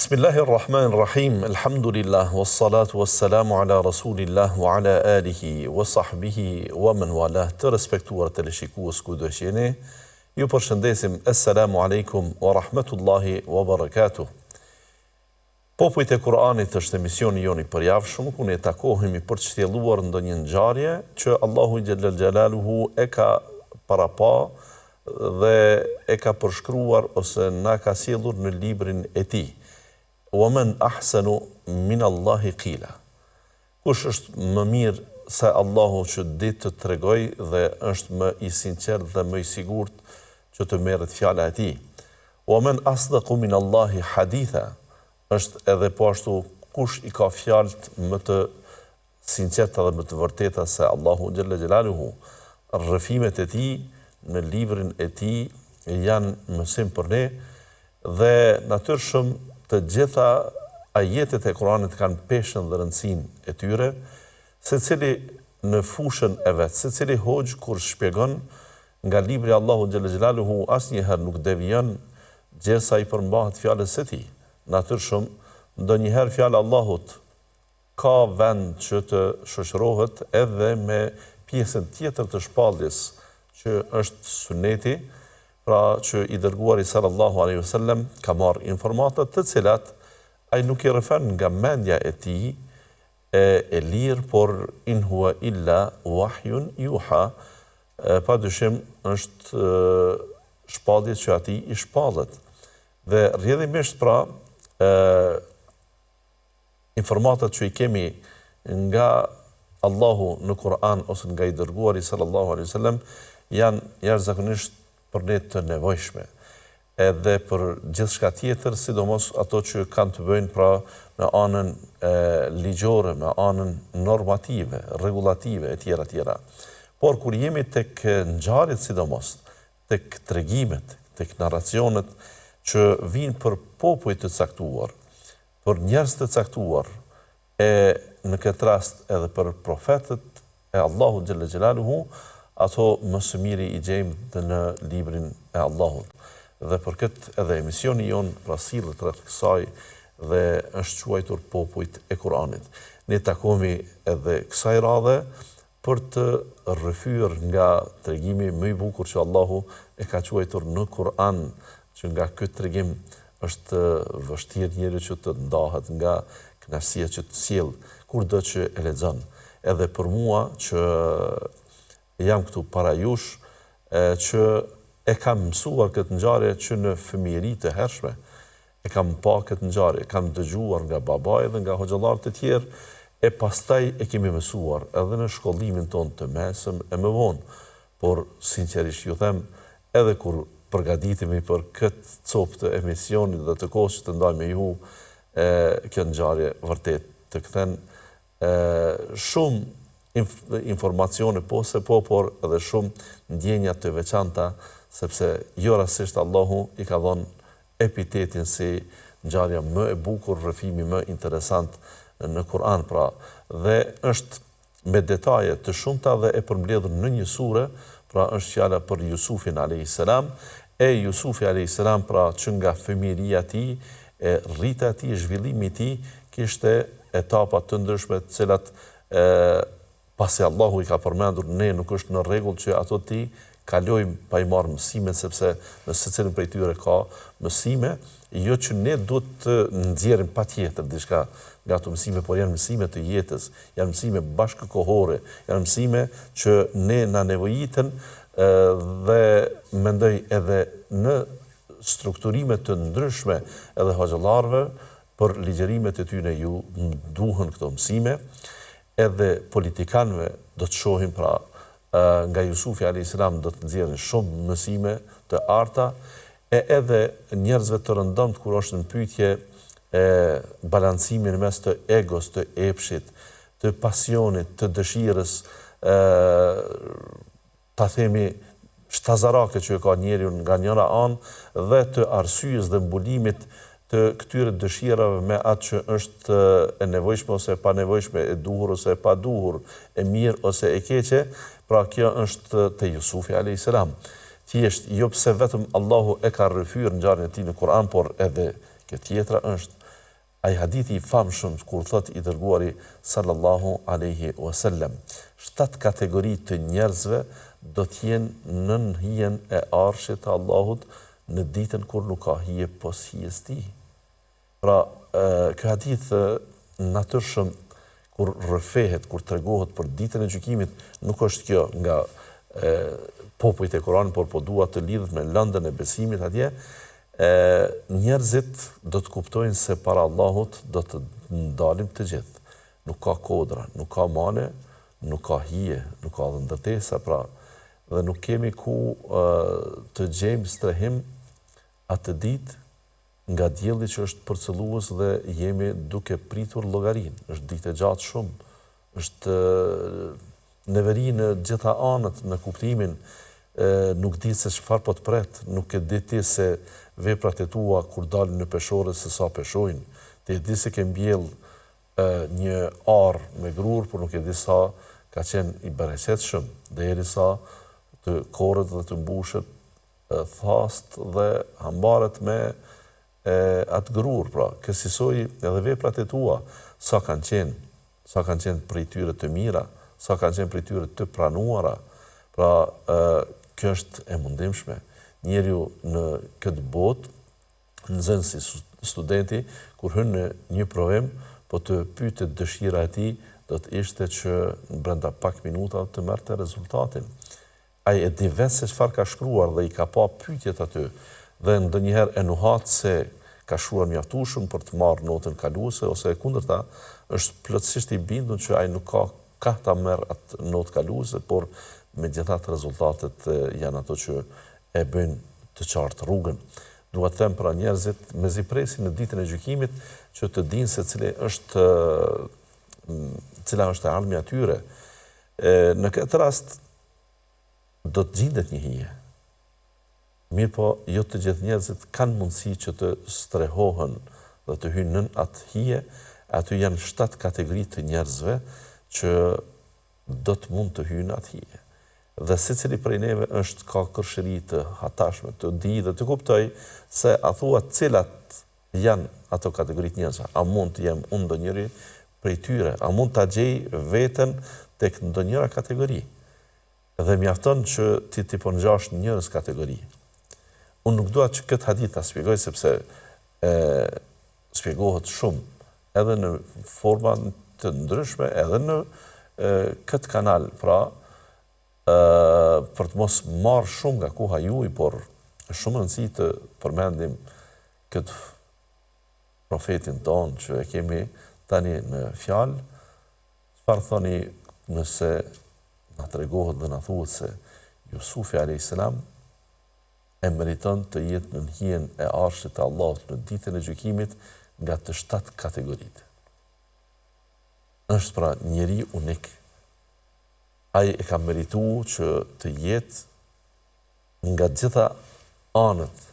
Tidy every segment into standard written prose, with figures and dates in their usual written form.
Bismillahi Rrahman Rrahim, Elhamdulillah, was salatu was salamu ala Rasulillah, wa ala alihi, wa sahbihi, wa men walah, të respektuar teleshikues kudo që jeni, ju përshëndesim, Esselamu alejkum, wa rahmetullahi, wa barakatuh. Popujt e Kur'anit është emisioni jonë i përjavshëm ku ne takohemi për të shtjelluar ndonjë ngjarje që Allahu xhellel xhelaluhu e ka parapa dhe e ka përshkruar ose na ka sjellur në librin e tij. Wa men ahsanu min Allahi qila. Kush është më mirë se Allahu që di të tregojë dhe është më i sinqertë dhe më i sigurt që të merret fjala e tij. Wa men asdaqu min Allahi haditha, është edhe po ashtu kush i ka fjalët më të sinqerta dhe më të vërteta se Allahu xhelle xhelaluhu. Rrëfimet e tij në librin e tij janë mësim për ne dhe natyrshëm të gjitha ajetet e Kuranit kanë peshën dhe rëndësinë e tyre, secili në fushën e vet, secili hoxhë kur shpjegon Nga libri i Allahut xhelle xhelaluhu asnjëherë nuk devijon gjersa i përmbahet fjalës së tij. Natyrshëm, ndonjëherë fjala e Allahut ka vend që të shoqërohet edhe me pjesën tjetër të shpalljes që është Sunneti, pra që i Dërguari sallallahu alejhi ve sellem ka marrë informata të cilat ai nuk i rrëfen nga mendja e tij e e lirë por in huwa illa wahyun yuha pa dyshim është shpallje që atij i shpallet dhe rrjedhimisht pra e informatat që i kemi nga Allahu në Kur'an ose nga i dërguari sallallahu alaihi wasallam janë jashtëzakonisht për ne të nevojshme edhe për gjithçka tjetër, sidomos ato që kanë të bëjnë pra me anën ligjore, me anën normative, rregullative etj etj. Por kur jemi tek ngjarjet sidomos, tek tregimet, tek narracionet që vijnë për popuj të caktuar, për njerëz të caktuar, e në këtë rast edhe për profetët e Allahut xhelle xhelaluhu, ato më së miri i gjejmë dhe në librin e Allahut. Dhe për këtë edhe emisioni jonë pra sillet rreth kësaj dhe është quajtur Popujt e Kur'anit. Ne takohemi edhe kësaj radhe për të rrëfyer nga tregimi më i bukur që Allahu e ka quajtur në Kur'an, që nga ky tregim është vështirë njeriu që të ndahet nga kënaqësia që të sjell kurdo që e lexon. Edhe për mua që jam këtu para jush, që e kam mësuar këtë ngjarje që në fëmijëri të hershme, E kam pa këtë ngjarje, kam dëgjuar nga babai dhe nga hoxhallarë të tjerë, e pastaj e kemi mësuar edhe në shkollimin tonë të mesëm e më vonë. Por, sinqerisht ju them, edhe kur përgatitemi për këtë copë të emisionit dhe të kohës që të ndajmë me ju, e, kjo ngjarje vërtet të kthen e, shumë informacione po se po, por edhe shumë ndjenja të veçanta, sepse jo rastësisht Allahu i ka dhënë epitetin si ngjarja më e bukur, rrëfimi më interesant në Kur'an, pra, dhe është me detaje të shumta dhe e përmbledhur në një sure, pra është fjala për Jusufin alejhi selam, e Jusufi alejhi selam pra që nga fëmijëria e tij, e rritja e tij, zhvillimi i tij, kishte etapa të ndryshme të cilat e pasi Allahu i ka përmendur ne nuk është në rregull që ato t'i kalojmë pa i marrë mësimet sepse në secilin prej tyre ka mësime, jo që ne duhet të nxjerrim patjetër diçka nga ato mësime, por janë mësime të jetës, janë mësime bashkëkohore, janë mësime që ne na nevojiten dhe mendoj edhe në strukturime të ndryshme edhe hoxhallarëve për ligjërimet e tyre ju duhen këto mësime, edhe politikanëve do të shohim pra nga Jusufi alejhi selam do të nxjerrin shumë mësime të arta e edhe njerëzve të rëndomtë kur është në pyetje e balancimi në mes të egos, të epshit, të pasionit, të dëshirës, e, ta themi, shtazarake që e ka njeriu nga njëra anë dhe të arsyes dhe mbulimit të këtyre dëshirave me atë që është e nevojshme ose e panevojshme, e duhur ose e paduhur, e mirë ose e keqe, pra kjo është te Jusufi alejhi selam. Thjesht, jo pse vetëm Allahu e ka rrëfyer ngjarjen e tij në Kur'an, por edhe kjo tjetra është. Ai hadithi i famshëm kur thotë i Dërguari sallallahu alejhi ue sellem, Shtatë kategori të njerëzve do të jenë nën hijen e Arshit të Allahut në ditën kur nuk ka hije pos hijes Tij. Pra, ky hadith natyrshëm kur rrëfehet, kur tregohet për ditën e gjykimit, nuk është kjo nga popujt e Kuranit, por po dua të lidhet me lëndën e besimit atje, e njerëzit do të kuptojnë se para Allahut do të dalim të gjithë. Nuk ka kodra, nuk ka male, nuk ka hije, nuk ka dhe ndërtesa, pra, dhe nuk kemi ku të gjejmë strehim atë ditë nga dielli që është përcëllues dhe jemi duke pritur llogarinë. Është ditë e gjatë shumë, është neveri në gjitha anët, në kuptimin nuk di se çfarë po të pret, nuk e di ti se veprat e tua kur dalin në peshore se sa peshojnë. Ti e di se ke mbjellë një arë me grurë, por nuk e di sa ka qenë i bereqetshëm, derisa të korret dhe të mbushet thasët dhe hambaret me atë grurë, pra, kësisoj edhe veprat e tua, sa kanë qenë, sa kanë qenë prej tyre të mira, sa kanë qenë prej tyre të pranuara, pra, kjo është e mundimshme. Njeriu në këtë botë, nxënësi, studenti, kur hyn në një provim, po të pyetet dëshira e tij, do të ishte që brenda pak minutave të merrte rezultatin. Ai e di vetë se çfarë ka shkruar dhe i ka pa pyetjet aty dhe ndonjëherë e nuhat se ka shkruar mjaftueshëm për të marrë notën kaluese ose e kundërta, është plotësisht i bindun që ai nuk ka kah ta merr atë notë kaluese, por megjithatë rezultatet janë ato që e bëjnë të qartë rrugën. Dua të them pra njerëzit mezi presin në ditën e gjykimit që të dinë se cili është cila është e ardhmja e tyre. E, në këtë rast do të gjindet një hije. Mirëpo, jo të gjithë njerëzit kanë mundësi që të strehohen dhe të hyjnë nën atë hije, aty janë shtatë kategori të njerëzve që do të mund të hyjnë në atë hije. Dhe secili prej neve është ka kërshëri të hatashme, të dijë dhe të kuptojë se a thua cilat janë ato kategori të njerëzve, a mund të jem unë ndonjëri prej tyre, a mund ta gjej veten tek ndonjëra kategori. Dhe mjafton që ti t'i përngjash njërës kategori. Unë nuk dua që këtë hadith ta shpjegoj sepse e shpjegohet shumë edhe në forma të ndryshme edhe në këtë kanal, pra për të mos marrë shumë nga koha juaj, por është shumë rëndësi të përmendim këtë profetin tonë që e kemi tani në fjalë, çfarë thoni nëse na tregohet dhe na thuhet se Jusufi a.s. e meriton të jetë nën hijen e arshit të Allahut në ditën e gjykimit nga të shtatë kategoritë. Është pra njeri unik. Ai e ka meritu që të jetë nga gjitha anët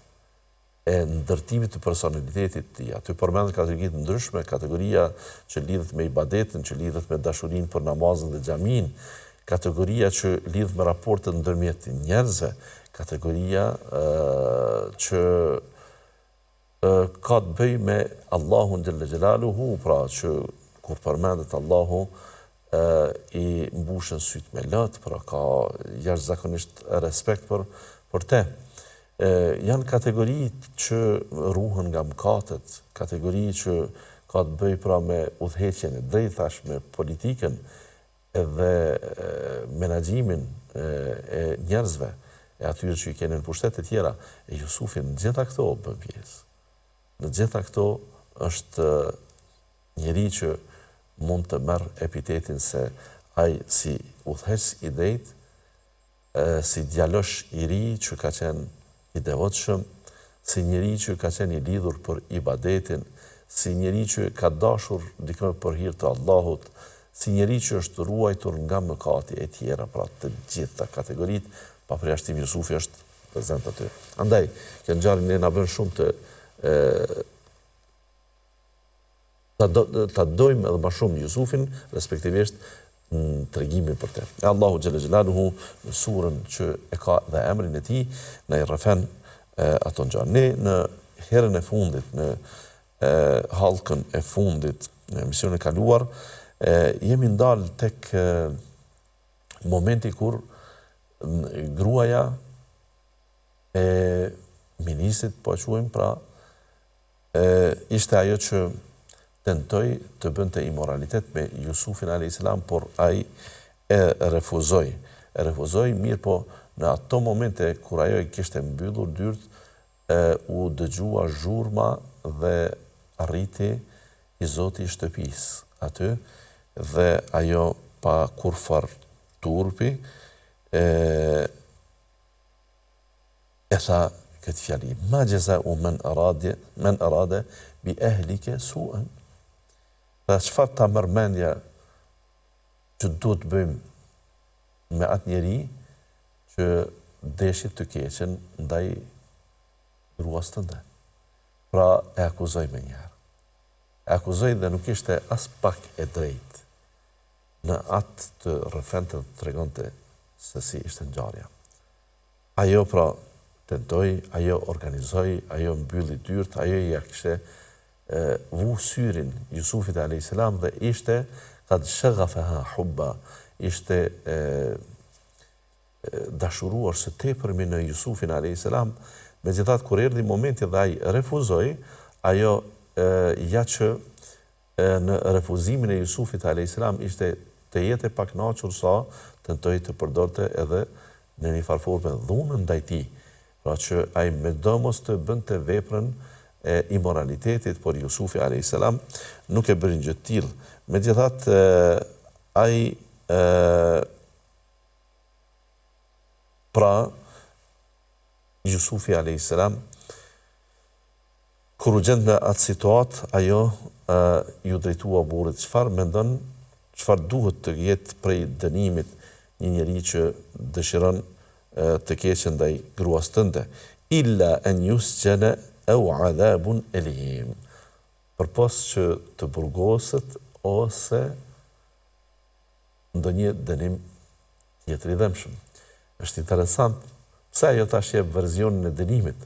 e ndërtimit të personalitetit të tij. Aty përmenden kategori të ndryshme, kategoria që lidhet me ibadetin, që lidhet me dashurinë për namazin dhe xhaminë, kategoria që lidhet me raportet ndërmjet njerëzve, kategoria që ka të bëjë me Allahun xhelle xhelaluhu, pra që kur përmendet Allahu i mbushen sytë me lot, pra ka jashtëzakonisht respekt për për te. E, janë kategori që ruhen nga mëkatet, kategori që ka të bëjë pra me udhëheqjen e drejtë, thash me politikën edhe menaxhimin e, e njerëzve, e atyre që i kenë në pushtet e tjera. E Jusufi në gjitha këto bën pjesë. Në gjitha këto është njeri që mund të merr epitetin se ai si udhëheqës i drejtë, si djalosh i ri që ka qenë i devotshëm, si njeri që ka qenë i lidhur për ibadetin, si njeri që ka dashur dikë për hir të Allahut, si njeri që është ruajtur nga mëkati e tjera, pra të gjitha kategoritë, pa përjashtim Jusufi është prezent aty. Andaj, kjo ngjarje ne na bën shumë të ta do, ta dojmë edhe ma shumë Jusufin, respektivisht në tregimin për te. E Allahu xhelle xhelaluhu në surën që e ka dhe emrin e tij, na i rrëfen ato ngjarje. Ne në herën e fundit, në hallkën e fundit në emisionin e kaluar, jemi ndalë tek momenti kur gruaja e ministrit, po e quajmë pra, e, ishte ajo që tentoi të bënte imoralitet me Jusufin a.s., por ai e refuzoi. E refuzoi, mirëpo në ato momente kur ajo i kishte mbyllur dyert, e u dëgjua zhurma dhe arriti i zoti i shtëpisë aty dhe ajo pa kurrfarë turpi e e tha këtë fjali ma xhezau men arade men arade bi ehlike suen dhe çfarë ta merr mendja që duhet të bëjmë me atë njeri që deshi të keqen ndaj gruas tënde. Pra e akuzoi menjëherë. E akuzoi dhe nuk ishte aspak e drejtë në atë të rrëfente dhe të tregonte se si ishte ngjarja. Ajo pra tentoi, ajo organizoi, ajo mbylli dyert, ajo ia kishte vu syrin Jusufit alejhi selam dhe ishte kad shaghafaha hubba, ishte dashuruar së tepërmi në Jusufin alejhi selam, megjithatë kur erdhi momenti dhe ai refuzoi, ajo ja që në refuzimin e Jusufit alejhi selam ishte tejet e pakënaqur sa tentoi të përdorte edhe në një farë forme dhunën ndaj tij, pra që ai medoemos të bënte veprën e imoralitetit, por Jusufi alejhi selam nuk e bëri një gjë të tillë. Megjithatë ai pra Jusufi alejhi selam Kur u gjend në atë situatë, ajo iu drejtua burrit, Çfarë mendon, çfarë duhet të jetë prej dënimit një njeri që dëshiron të keqen ndaj gruas tënde? Illa en yusjana au adhabun elim. Përpos që të burgoset ose ndonjë dënim tjetër i dhembshëm. Është interesant pse ajo tash jep versionin e dënimit.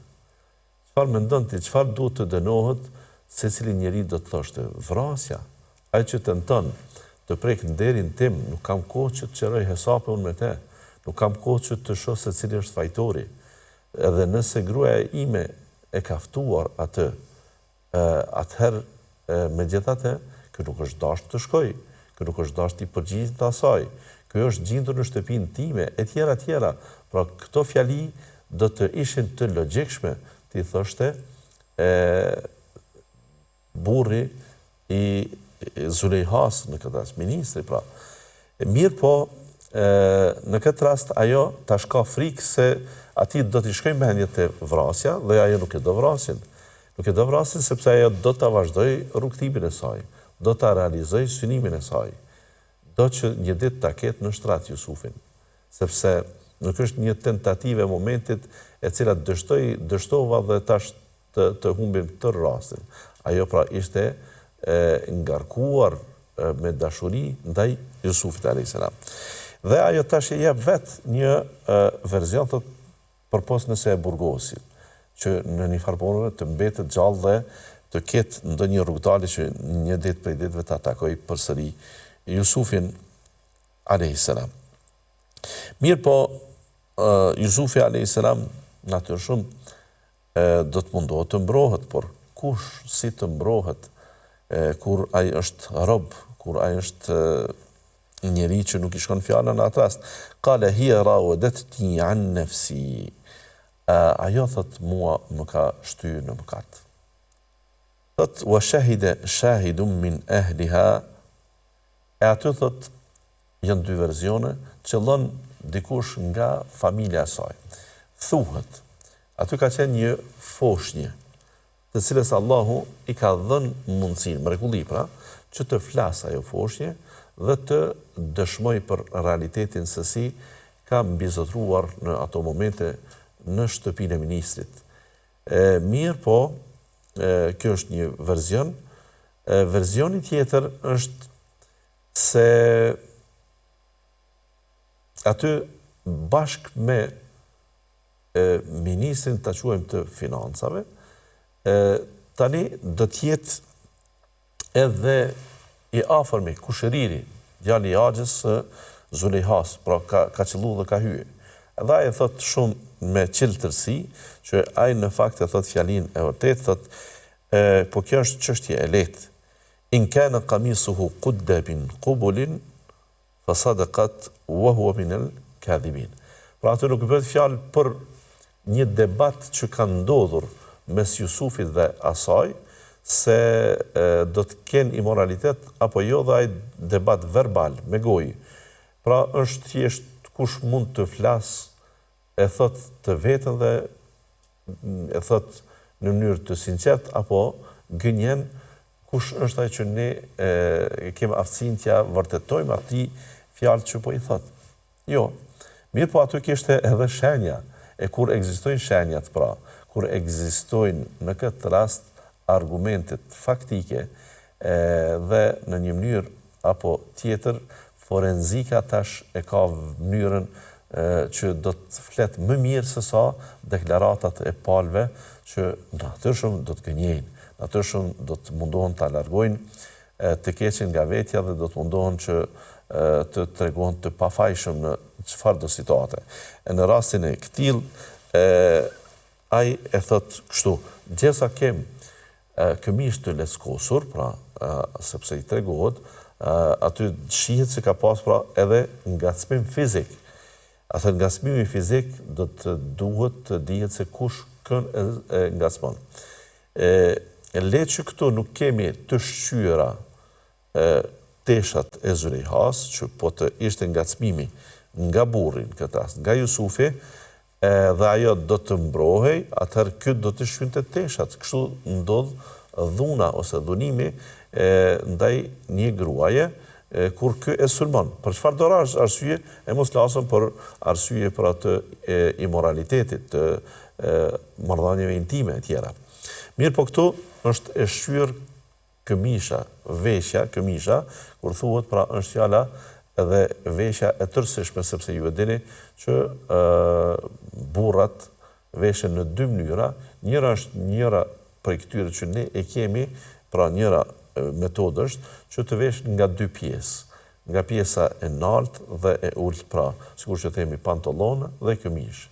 Çfarë mendon ti, çfarë duhet të dënohet, secili njeri do të thoshte, vrasja, ai që tenton të prekë nderin tim, nuk kam kohë që të qëroj hesape unë me te, nuk kam kohë që të shoh se cili është fajtori. Edhe nëse gruaja ime e ka ftuar atë, atëherë megjithatë, ky nuk është dashtë të shkojë, ky nuk është dashtë t'i përgjigjet asaj, ky është gjindur në shtëpinë time, etj, etj. Pra këto fjali do të ishin të logjikshme t'i thoshte e burri i Zulejhas në këtë rast, ministri pra. Mirëpo, në këtë rast ajo tash ka frikë se atij do t'i shkojë mendja te vrasja dhe ajo nuk e do vrasjen. Nuk e do vrasjen sepse ajo do ta vazhdojë rrugëtimin e saj, do ta realizojë synimin e saj. Do që një ditë ta ketë në shtrat Jusufin, sepse nuk është një tentativë e momentit e cila dështoi, dështova dhe tash të të humbim tërë rastin. Ajo pra ishte e ngarkuar me dashuri ndaj Jusufit alayhis salam. Dhe ajo tash e jep vetë një version thotë përpos nëse e burgosim, që në një farë forme të mbetet gjallë dhe të ketë ndonjë rrugëdalje që një ditë prej ditëve ta takojë përsëri Jusufin alayhis salam. Mirëpo Jusufi alayhis salam natyrshëm do të mundohet të mbrohet, por kush si të mbrohet kur ai është rob, kur ai është njeri që nuk i shkon fjala në atë rast. Kale hije rawadetni an nefsi. Ajo thot mua më ka shty në mëkat. Thot wa shahide shahidun min ehliha. E aty thot Janë dy versione, qëllon dikush nga familja e saj. Thuhet, aty ka qenë një foshnjë, të cilës Allahu i ka dhënë mundësinë, mrekulli pra, që të flasë ajo foshnjë dhe të dëshmojë për realitetin se si ka mbizotëruar në ato momente në shtëpinë e ministrit. E, mirëpo, e, kjo është një version. E, versioni tjetër është se aty bashkë me e, ministrin ta quajmë të financave, e, Tani do të jetë edhe i afërmi, kushëriri, djali i axhës së Zulejhas, pra ka ka qëllu dhe ka hy. Edhe ai e thotë shumë me çiltërsi, që ai në fakt e thotë fjalinë e vërtetë, thotë, e, po kjo është çështje e lehtë. In kana qamisuhu qudda min qubulin Fa sadaqat wa huwa min al kadhibin. Pra aty nuk bëhet fjalë për një debat që ka ndodhur mes Jusufit dhe asaj, se do të kenë imoralitet apo jo dhe ai debat verbal, me gojë. Pra është thjesht kush mund të flasë e thotë të vetën dhe e thotë në mënyrë të sinqertë apo gënjen kush është ai që ne e kemi aftësinë t'ia vërtetojmë atij fjalët që po i thotë. Jo. Mirëpo aty kishte edhe shenja. E kur ekzistojnë shenjat pra, kur ekzistojnë në këtë rast argumentet faktike e, dhe në një mënyrë apo tjetër, forenzika tash e ka mënyrën që do të flet më mirë se sa deklaratat e palëve që natyrshëm do të gënjejnë, natyrshëm do të mundohen ta largojnë të keqen nga vetja dhe do të mundohen që të tregohen të pafajshëm në çfarëdo situate. E në rastin e këtillë, ai e thotë kështu, gjersa kem këmishë të leckosur, pra, sepse i tregohet, aty shihet se ka pas pra edhe ngacmim fizik. Atëherë ngacmimi fizik do të duhet të dihet se kush kën e ngacmon. E le që këtu nuk kemi të shqyera teshat e Zylejhas, që po të ishte ngacmimi nga burri në këtë rast, nga Jusufi, dhe ajo do të mbrohej, atëherë ky do t'i shqynte teshat. Kështu ndodh dhuna ose dhunimi ndaj një gruaje kur ky e sulmon. Për çfarëdo arsye, e mos flasim për arsye pra të imoralitetit, të marrëdhënieve intime e tjera. Mirëpo këtu është e shqyer këmisha, veshja, këmisha, kur thuhet pra është fjala edhe veshja e tërësishme, sepse ju e dini që burrat veshen në dy mënyra, njëra është njëra prej këtyre që ne e kemi, pra njëra metodë është që të veshen nga dy pjesë, nga pjesa e naltë dhe e ultë, pra, sikur që themi pantollona dhe këmishë.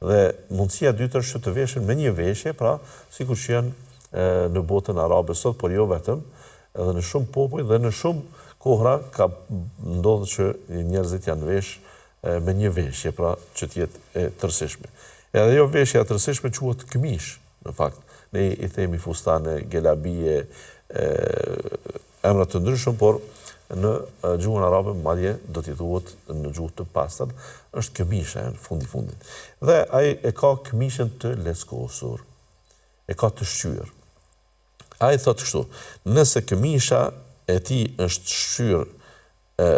Dhe mundësia e dytë është që të veshen me një veshje, pra sikur që janë në botën arabe sot, por jo vetëm, edhe në shumë popuj dhe në shumë kohra ka ndodhur që njerëzit janë vesh me një veshje, pra që të jetë e tërësishme. Edhe ajo veshja e tërësishme quhet këmishë, në fakt. Ne i themi fustane, gelabije, Emra të ndryshëm, por në gjuhën arabe madje do t'i thuhet në gjuhë të pastër, është këmisha në fund i fundit. Dhe ai e ka këmishën të leckosur, e ka të shqyer. Ai thotë kështu, nëse këmisha e tij është shqyer e,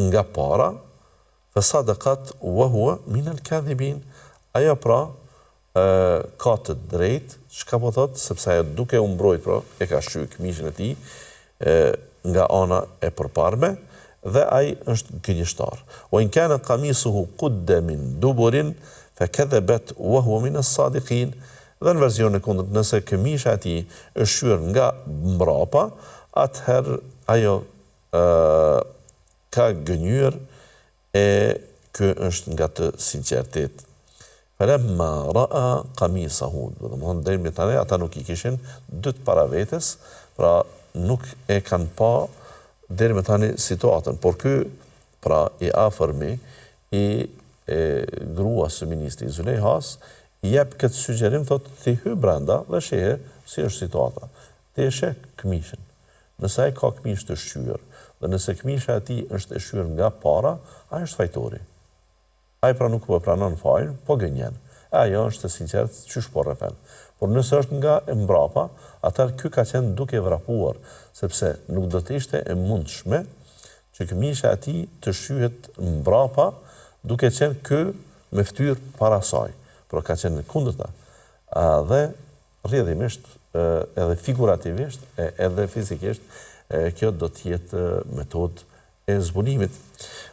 nga para, fa sadakat wa huwa min al kadhibin. Ajo pra ka të drejtë, çka po thotë, sepse ajo duke u mbrojt pra, e ka shqy këmishën e tij nga ana e përparme dhe ai është gënjeshtar. Wa in kana qamisuhu qudda min duburin fa kadhabat wa huwa min as-sadiqin. Dhe në versionin e kundërt, nëse këmisha e tij është shqyer nga mbrapa, atëherë ajo ka gënjyer E ky është nga të sinqertit. Falamma ra'a qamisahu, domethënë deri më tani ata nuk i kishin dytë para vetes, pra nuk e kanë pa deri më tani situatën, por ky pra i afërmi i e gruas së ministrit Zulejhas i jep këtë sugjerim thotë ti hy brenda dhe shihe si është situata. Ti e sheh këmishën. Nëse ai ka këmishë të shqyer dhe nëse këmisha e tij është e shqyer nga para, ai është fajtori. Ai pra nuk po e pranon fajin, po gënjen. E ajo është e sinqertë qysh po rrëfen. Por nëse është nga e mbrapa, atëherë ky ka qenë duke vrapuar, sepse nuk do të ishte e mundshme që këmisha e tij të shqyhet mbrapa duke qenë ky me fytyrë para saj. Pra ka qenë e kundërta. Dhe Rrjedhimisht, edhe figurativisht, e edhe fizikisht, kjo do të jetë metodë e zbulimit.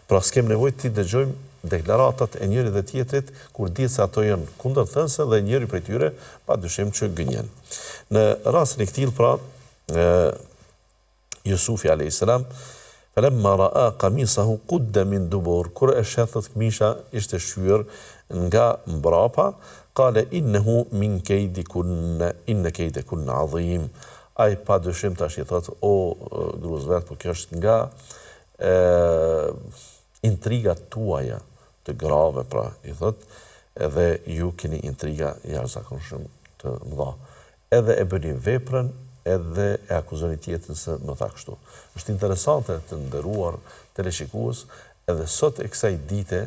Pra s'kem nevojë t'i dëgjojmë deklaratat e njërit dhe tjetrit kur dihet se ato janë kundërthënëse dhe njëri prej tyre pa dyshim që gënjen. Në rastin e këtillë pra Jusufi alejhi selam Falamma ra'a qamisahu qudda min dubur, kur e sheh thotë këmisha ishte shqyer nga mbrapa, qale innehu min kejdikunne, inne kejdekunne adhim. Ai pa dyshim tash i thotë o gruas vet, po kjo është nga e, intrigat tuaja të grave, pra i thotë, edhe ju keni intriga jashtëzakonshëm të mëdha. Edhe e bëni veprën edhe e akuzoni tjetrin se më tha kështu. Është interesante të nderuar teleshikues, edhe sot e kësaj dite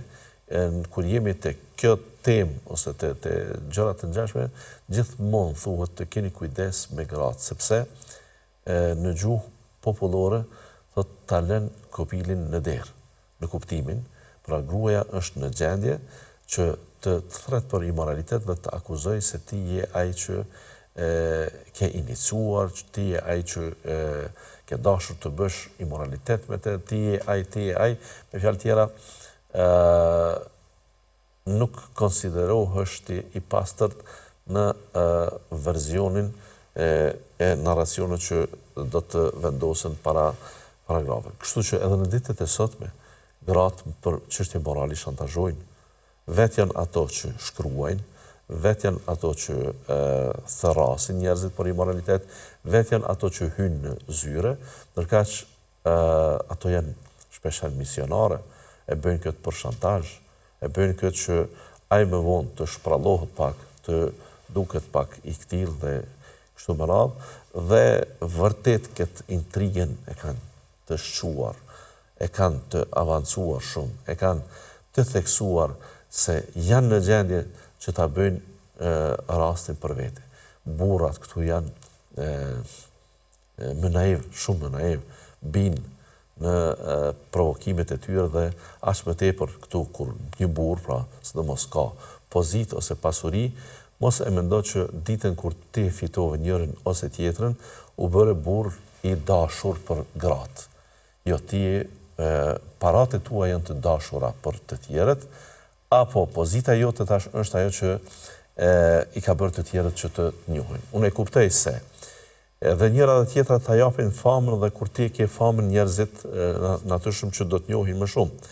kur jemi te kjo temë ose te te gjëra të ngjashme, gjithmonë thuhet të keni kujdes me gratë, sepse në gjuhë popullore thotë ta lën kopilin në derë, në kuptimin, pra gruaja është në gjendje që të të thret për imoralitet dhe të akuzojë se ti je ai që e ke iniciuar, që ti je ai që e ke dashur të bësh imoralitet me të, ti je ai, ti je ai, me fjalë tjera, ë nuk konsiderohesh ti i pastërt në versionin e, e narracionit që do të vendosen para para grave. Kështu që edhe në ditët e sotme, gratë për çështje morali shantazhojnë. Vetë janë ato që shkruajnë, vetë janë ato që e, thërrasin njerëzit për imoralitet, vetë janë ato që hyjnë në zyre, ndërkaq ato janë shpeshherë misionare, e bëjnë këtë për shantazh, e bëjnë këtë që ai më vonë të shprallohet pak, të duket pak i këtillë dhe kështu me radhë, dhe vërtet këtë intrigën e kanë të shquar, e kanë të avancuar shumë, e kanë të theksuar se janë në gjendje që ta bëjnë rastin për vete. Burrat këtu janë më naiv, shumë më naiv, bin në provokimet e tyre dhe aq më tepër këtu kur një burrë, pra, sidomos ka pozitë ose pasuri, mos e mendo që ditën kur ti fitove njërin ose tjetrën, u bëre burrë i dashur për gratë. Jo, ti paratë e tua janë të dashura për të tjerët, apo pozita jote tash është ajo që e, i ka bërë të tjerët që të njohin. Unë e kuptoj se Edhe njëra dhe tjetra ta japin famën dhe kur ti e ke famën njerëzit natyrshëm që do të njohin më shumë.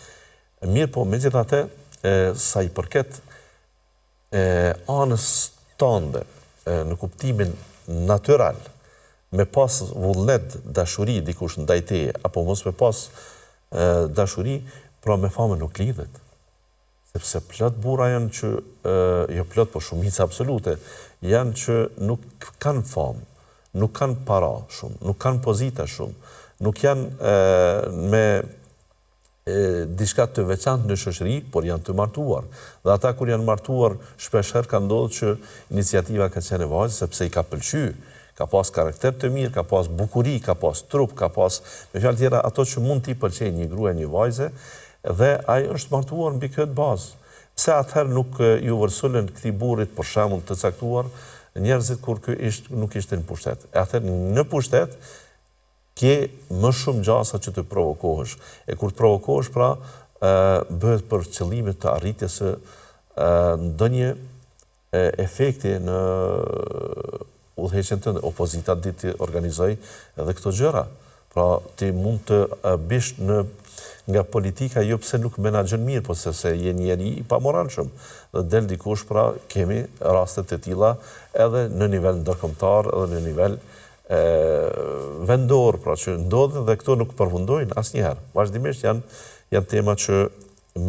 Mirëpo, megjithatë, sa i përket e, anës tande në kuptimin natyral, me pas vullnet dashuri dikush ndaj teje, apo mos me pas dashuri, pra me famën nuk lidhet. Sepse plot burra janë që, jo plot, po shumica absolute, janë që nuk kanë famë, nuk kanë para shumë, nuk kanë pozita shumë, nuk janë me diçka të veçantë në shoqëri, por janë të martuar. Dhe ata kur janë martuar, shpeshherë ka ndodhur që iniciativa ka qenë e vajzës sepse i ka pëlqy, ka pas karakter të mirë, ka pas bukuri, ka pas trup, ka pas, me fjalë tjera, ato që mund t'i pëlqejnë një gruaje, një vajze, Dhe ai është martuar mbi këtë bazë. Pse atëherë nuk iu vërsulën këtij burrit, për shembull të caktuar, njerëzit kur ky isht, nuk ishte në pushtet? E atëherë në pushtet ke më shumë gjasa që të provokohesh. E kur të provokohesh, pra, bëhet për qëllime të arritjes së ndonjë efekti në udhëheqjen tënde. Opozita di t'i organizojë edhe këto gjëra. Pra, ti mund të bish në nga politika jo pse nuk menaxhon mirë, po sepse je njeri i pamoralshëm. Dhe del dikush, pra, kemi raste të tilla edhe në nivel ndërkombëtar, edhe në nivel e, vendor, pra që ndodhin dhe këto nuk përfundojnë asnjëherë. Vazhdimisht janë janë tema që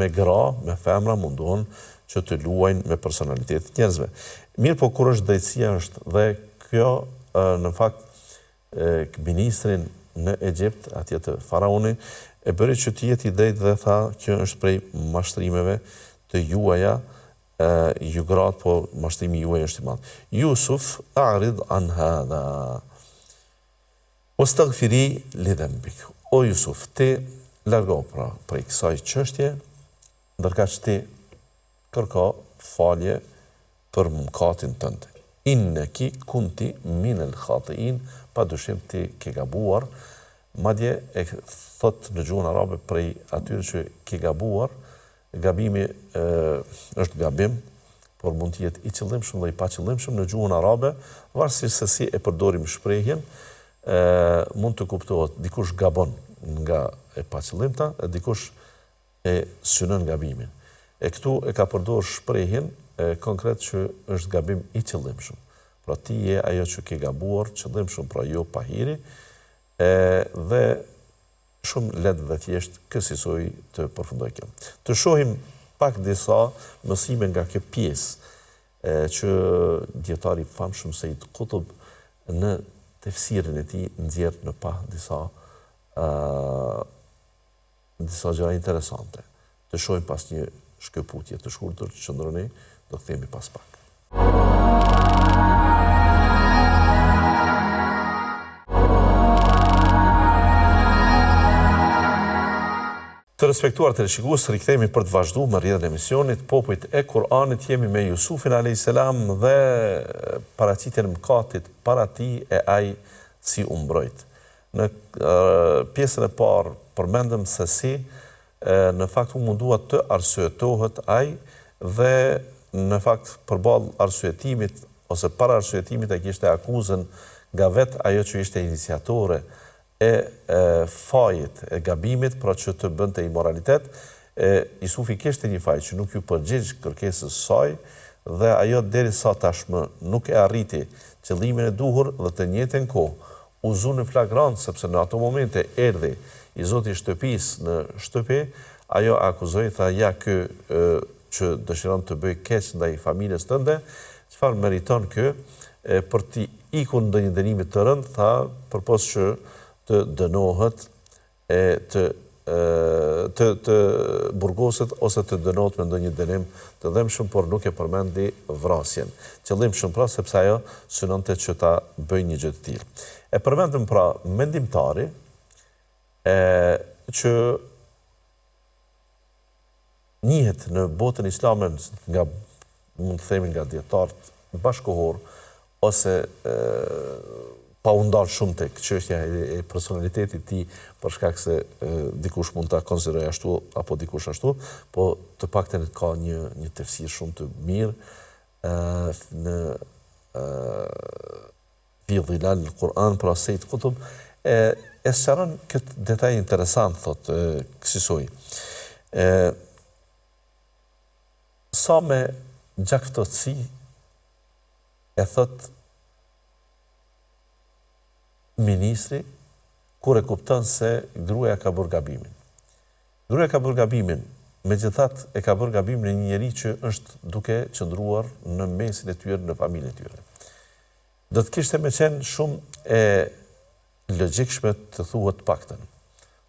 me gra, me femra mundohen që të luajnë me personalitetin e njerëzve. Mirëpo kur është drejtësia është dhe kjo në fakt ministrin në Egjipt, atje te faraoni, e bëri që të jetë i drejtë dhe tha kjo është prej mashtrimeve të juaja, ju gratë, po mashtrimi juaj është i madh. Jusuf, a'rid an hadha. Wastagfiri li dhenbik. O Jusuf, ti largohu pra prej kësaj çështje, ndërkaq ti kërko falje për mëkatin tënd. Inneki kunti minel khatiin, pa dyshim ti ke gabuar, madje e thotë në gjuhën arabe prej atyre që ke gabuar, Gabimi është gabim, por mund të jetë i qëllimshëm dhe i paqëllimshëm në gjuhën arabe, varësisht se si e përdorim shprehjen, mund të kuptohet dikush gabon nga e paqëllimta e dikush e synon gabimin. E këtu e ka përdorë shprehjen konkret që është gabim i qëllimshëm. Pra ti je ajo që ke gabuar qëllimshëm, pra jo pahiri, e dhe Shumë lehtë dhe thjesht kësisoj të përfundojë kjo. Të shohim pak disa mësime nga kjo pjesë që dijetari i famshëm Sejid Kutub në tefsirin e tij nxjerr në pah disa disa gjëra interesante. Të shohim pas një shkëputje të shkurtër, qëndroni, do kthehemi pas pak. Të respektuar teleshikues, rikthehemi për të vazhduar me rrjedhën e emisionit Popujt e Kur'anit. Jemi me Jusufin alayhis salam dhe paraqitjen e mëkatit para tij e ai si u mbrojt. Në pjesën e parë përmendëm se si në fakt u mundua të arsyetohet ai dhe në fakt përballë arsyetimit ose para arsyetimit e kishte akuzën nga vetë ajo që ishte iniciatore e fajit, e gabimit, pra që të bënte imoralitet, e Jusufi kishte një faj që nuk iu përgjigj kërkesës së saj dhe ajo derisa tashmë nuk e arriti qëllimin e duhur dhe të njëjtën kohë U zu në flagrancë sepse në ato momente erdhi i zoti i shtëpisë në shtëpi, ajo e akuzoi tha ja ky që dëshiron të bëjë keq ndaj familjes tënde, çfarë meriton ky për t'i ikur ndonjë dënimi të rëndë, tha përpos që të dënohet e të të të burgoset ose të dënohet me ndonjë dënim të dhembshëm, por nuk e përmendi vrasjen. Qëllimshëm pra, sepse ajo synonte që ta bëjë një gjë të tillë. E përmendëm pra mendimtari e që njihet në botën islame nga mund të themi nga dijetarët bashkëkohorë ose pa u ndalë shumë tek çështja e personalitetit të tij, për shkak se dikush mund ta konsiderojë ashtu apo dikush ashtu, po të paktën ka një një tefsir shumë të mirë në Fi Dhilal al-Quran, pra Sejid Kutub, e, e sqaron këtë detaj interesant, thotë, kësisoj. E, sa me gjakftohtësi e thotë ministri kur e kupton se gruaja ka bërë gabimin. Gruaja ka bërë gabimin, megjithatë e ka bërë gabimin e një njeri që është duke qëndruar në mesin e tyre, në familjen e tyre. Do të kishte me qenë shumë e logjikshme të thuhet të paktën.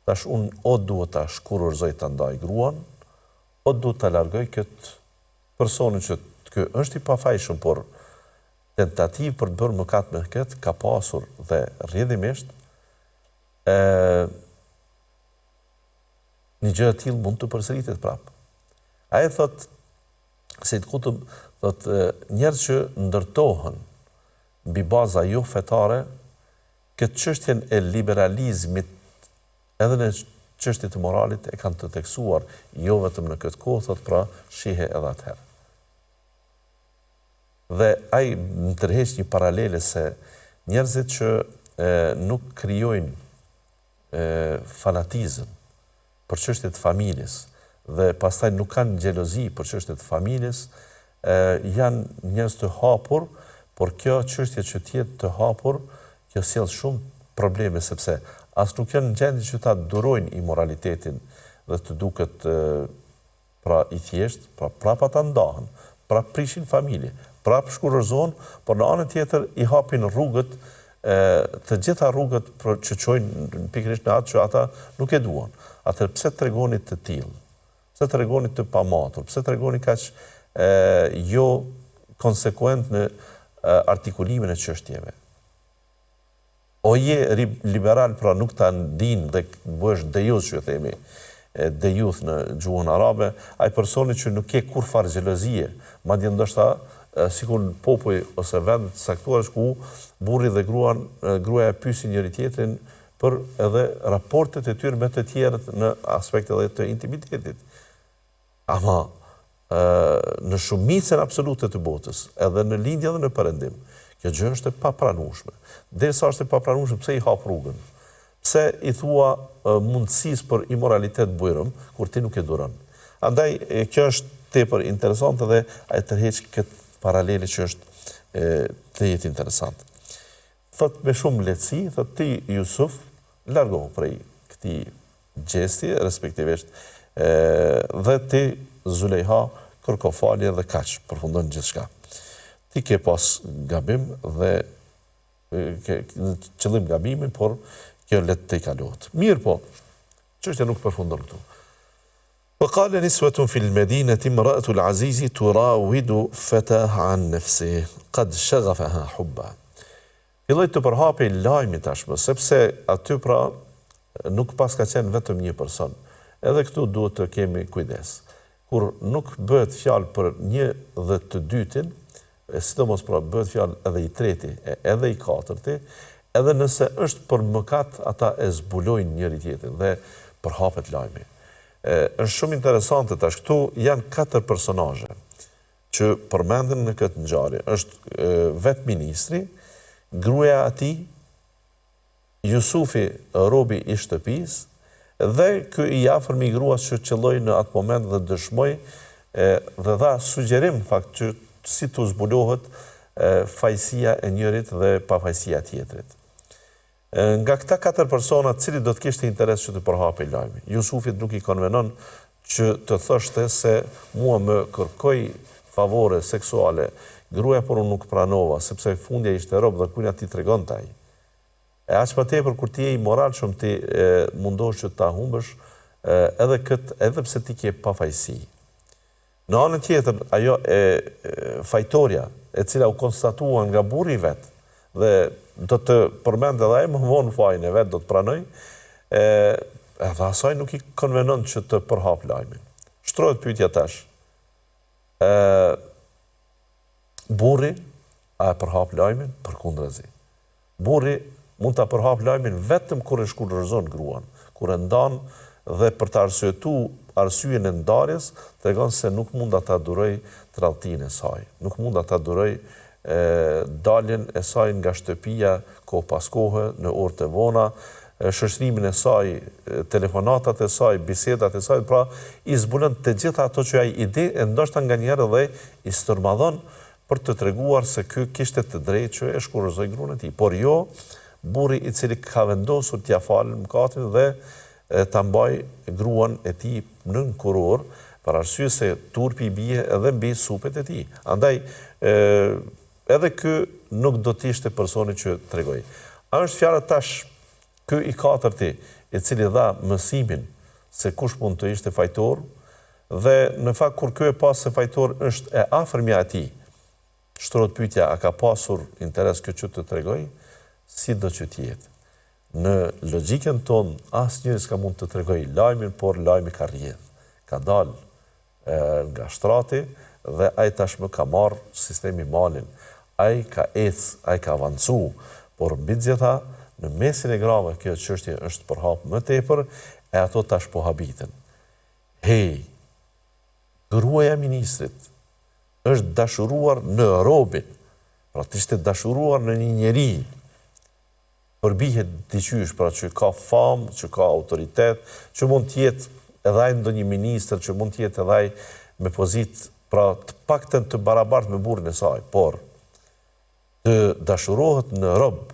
Tash unë o duhet ta shkurorëzoj ta ndaj gruan, o duhet ta largoj këtë personin që ky është i pafajshëm, por tentativë për të bërë mëkat me këtë ka pasur dhe rrjedhimisht e një gjë e tillë mund të përsëritet prapë. Ai thotë Sejid Kutub thotë njerëz që ndërtohen mbi baza jo fetare, këtë çështjen e liberalizmit edhe në çështje të moralit e kanë të theksuar jo vetëm në këtë kohë, thotë pra, shihe edhe atëherë. Dhe ai më tërheq një paralele se njerëzit që e, nuk krijojnë e, fanatizëm për çështje të familjes dhe pastaj nuk kanë xhelozi për çështje të familjes, e, janë njerëz të hapur, por kjo çështje që të jetë të hapur, kjo sjell shumë probleme sepse as nuk janë në gjendje që ta durojnë imoralitetin dhe të duket pra i thjeshtë, pra prapë ata ndahen, prapë prishin familje, prapë shkurorëzohen, por në anën tjetër i hapin rrugët, e, të gjitha rrugët për, që çojnë pikërisht në atë që ata nuk e duan. Atëherë pse tregoni të tillë? Pse tregoni të pamatur? Pse tregoni kaq e, jo konsekuent në artikulimin e çështjeve? O je liberal pra nuk ta ndin dhe bëhesh dejuth që themi dejuth në gjuhën arabe, ai personi që nuk ke kurrfarë xhelozie, madje ndoshta sikur në popuj ose vende të caktuara ku burri dhe gruan, gruaja e pyesin njëri tjetrin për edhe raportet e tyre me të tjerët në aspekt edhe të intimitetit. Ama në shumicën absolute të botës, edhe në lindje edhe në perëndim, kjo gjë është e papranueshme. Derisa është e papranueshme, pse i hap rrugën? Pse i thua mundësisë për imoralitet bujrum, kur ti nuk e duron? Andaj, kjo është tepër interesante dhe ai tërheq këtë paralele që është tejet interesant. Thotë me shumë lehtësi, thotë ti Jusuf, largohu prej këtij gjesti, respektivisht dhe ti Zulejha kërko falje dhe kaq, përfundon gjithçka. Ti ke pas gabim dhe ke qëllim gabimin, por kjo le të tejkalohet. Mirëpo, çështja nuk përfundon këtu. Wa qala niswatun fil madinati imra'atu al-azizi turawidu fataha an nafsihi, qad shaghafaha hubba. Filloi të përhapej lajmi tashmë, sepse aty pra nuk paska qenë vetëm një person. Edhe këtu duhet të kemi kujdes. Kur nuk bëhet fjalë për një dhe të dytin, e sidomos pra bëhet fjalë edhe i treti e edhe i katërti, edhe nëse është për mëkat ata e zbulojnë njëri tjetrin dhe përhapet lajmi. E, është shumë interesante tash këtu janë katër personazhe që përmenden në këtë ngjarje. Është vetë ministri, gruaja e tij, Jusufi, robi i shtëpisë, dhe ky i afërmi i gruas që qëlloi në atë moment dhe dëshmoi dhe dha sugjerim në fakt që si të zbulohet fajësia e njërit dhe pafajësia e tjetrit. Nga këta katër persona, cili do të kishte interes që të përhapej lajmi? Jusufit nuk i konvenon që të thoshte se mua më kërkoi favore seksuale gruaja por unë nuk pranova, sepse fundja ishte rob dhe kujna t'i tregonte ai. E aq më tepër kur ti je i moralshëm ti mundohesh që ta humbësh edhe këtë edhe pse ti ke pafajësi. Në anën tjetër ajo e fajtorja e cila u konstatua nga burri i vet dhe do të përmend edhe ai më vonë fajin e vet do të pranojë e edhe asaj nuk i konvenon që të përhap lajmin. Shtrohet pyetja tash. Ë burri a e përhap lajmin? Përkundrazi. Burri mund ta përhapë lajmin vetëm kur e shkurorëzon gruan, kur e ndan dhe për të arsyetu arsyen e ndarjes, tregon se nuk munda ta duroj tradhtinë e saj, nuk munda ta duroj daljen e saj nga shtëpia kohë pas kohe, në orë të vona, shoqërimin e saj, telefonatat e saj, bisedat e saj, pra i zbulon të gjitha ato që ai i di e ndoshta nganjëherë edhe i stërmadhon për të treguar se ky kishte të drejtë që e shkurorëzoi gruan e tij, por jo burri i cili ka vendosur t'ia falë mëkatin dhe ta mbajë gruan e tij nën kurorë, për arsye se turpi i bie edhe mbi supet e tij. Andaj, edhe ky nuk do të ishte personi që tregoi. A është fjala tash ky i katërti i cili dha mësimin se kush mund të ishte fajtor, Dhe, në fakt, kur ky e pa se fajtor është e afërmja e tij, shtrohet pyetja a ka pasur interes kjo që të tregojë? Sido që të jetë. Në logjikën tonë, asnjëri s'ka mund të tregojë lajmin, por lajmi ka rrjedhë, ka dalë nga shtrati dhe ai tashmë ka marrë sistemi malin. Ai ka ecë, ai ka avancu, por mbi të gjitha, në mesin e grave kjo çështje është përhapë më tepër e ato tash po habiten. Hej! Gruaja e ministrit është dashuruar në robin, pra të ishte dashuruar në një njeri, përbihet diqysh, pra që ka famë, që ka autoritet, që mund të jetë edhe ai ndonjë ministër, që mund të jetë edhe ai me pozitë, pra të paktën të barabartë me burrin e saj, por të dashurohet në rob,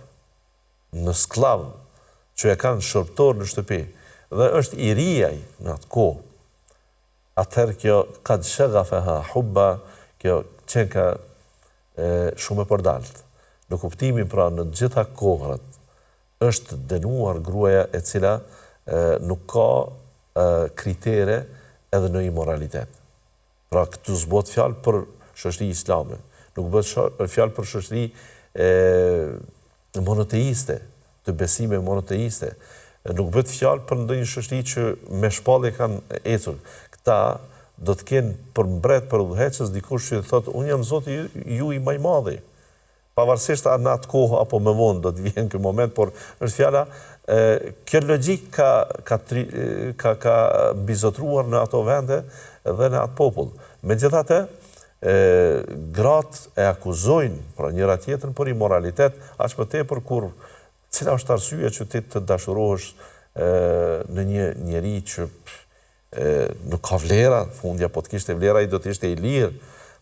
në skllav që e kanë shërbëtor në shtëpi dhe është i ri ai në atë kohë, atëherë kjo kad shaghafaha hubba, kjo qenka shumë e përdaltë. Në kuptimin pra në të gjitha kohërat është dënuar gruaja e cila nuk ka kritere edhe në imoralitet. Pra këtu s'bohet fjalë për shoqëri islame, nuk bëhet fjalë për shoqëri monoteiste, të besime monoteiste, nuk bëhet fjalë për ndonjë shoqëri që me shpallje kanë ecur. Këta do të kenë për mbret, për udhëheqës dikush që thotë unë jam zoti juaj ma i madhi. Pavarësisht a në atë kohë apo më vonë do të vjen ky moment, por është fjala, kjo logjikë ka ka ka ka mbizotëruar në ato vende dhe në atë popull. Megjithatë, gratë e akuzojnë pra njëra tjetrën për imoralitet, aq më tepër kur cila është arsyeja që ti të dashurohesh në një njeri që nuk ka vlera, fundja po të kishte vlera ai do të ishte i lirë,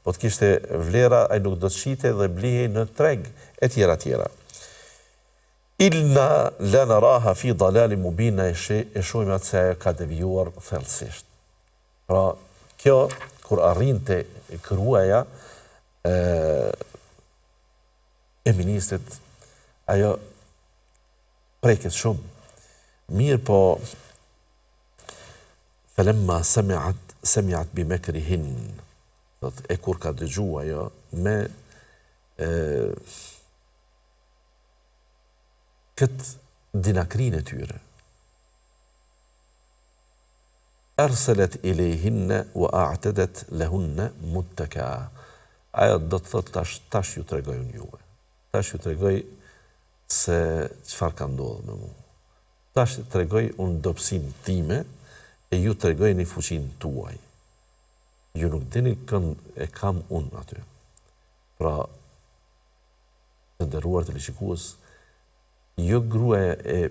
po të kishte vlera ai nuk do të shitej dhe blihej në treg etj etj. Inna lanaraha fi dalalin mubin na e shohim atë se ajo ka devijuar thellësisht. Pra, kjo kur arrin te gruaja e e ministrit ajo preket shumë. Mirëpo Felemma semi'at semi'at bi mekrihin, thotë e kur ka dëgju ajo me e, këtë dinakrinë e tyre. Erselet ilejhinne wa a'tedet lehunne muttekaa. Ajo do të thotë tash, tash ju tregoj unë juve. Tash ju tregoj se çfarë ka ndodhur me mua. Tash tregoj unë dobësinë time e ju tregojeni fuqinë tuaj. Ju nuk dini kënd e kam unë aty. Pra, të nderuar teleshikues, jo gruaja e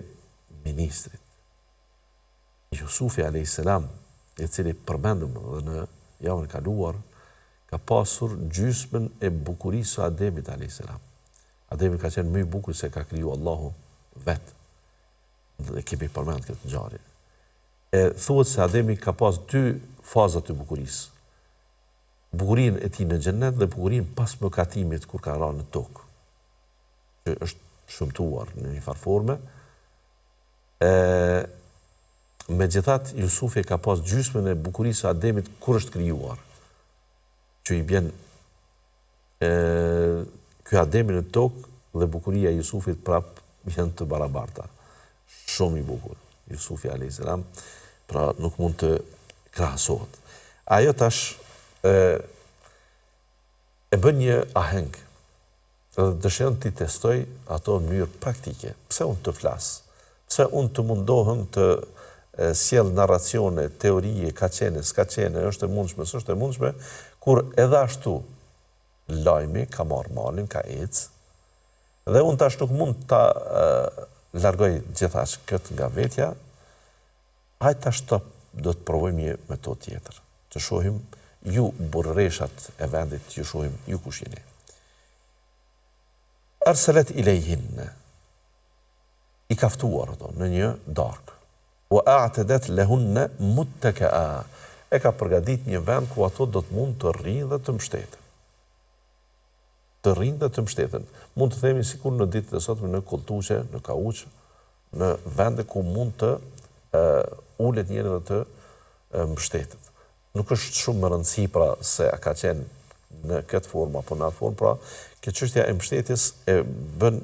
ministrit, Jusufi alejhi selam, i cili përmendëm dhe në javën e kaluar, ka pasur gjysmën e bukurisë së Ademit alejhi selam. Ademi ka qenë më i bukur se ka kriju Allahu vetë. Dhe kemi përmend këtë ngjarje. E thuhet se Ademi ka pas dy faza të bukurisë. Bukurinë e tij në xhennet dhe bukurinë pas mëkatimit kur ka ra në tokë. Që është shëmtuar në një farë forme. E megjithatë Jusufi ka pas gjysmën e bukurisë së Ademit kur është krijuar. Që i bjen E ky Ademi në tokë dhe bukuria e Jusufit prap janë të barabarta. Shumë i bukur Jusufi alayhis salam, pra nuk mund të krahasohet. Ajo tash e e bën një aheng dhe dëshiron t'i testojë ato në mënyrë praktike. Pse unë të flas? Pse unë të mundohem të sjell narracione, teorie, ka qene, s'ka qene, është e mundshme, s'është e mundshme, kur edhe ashtu lajmi ka marrë malin, ka ecë, dhe unë tash nuk mund ta largoj gjithaq këtë nga vetja, hajt tash të do të provojmë një metodë tjetër. Të shohim ju burrëreshat e vendit, ju shohim ju kush jeni. Erselet ilejhinne, i ka ftuar ato në një darkë. Wa a'tadat lahunna muttaka'a. E ka përgatit një vend ku ato do të mund të rrinë dhe të mbështeten. Të rrinë dhe të mbështeten. Mund të themi sikur në ditët e sotme në kolltuqe, në kauç, në vende ku mund të e, ulet njeri dhe të mbështetet. Nuk është shumë me rëndësi pra se a ka qenë në këtë formë apo në atë formë, pra kjo çështja e mbështetjes e bën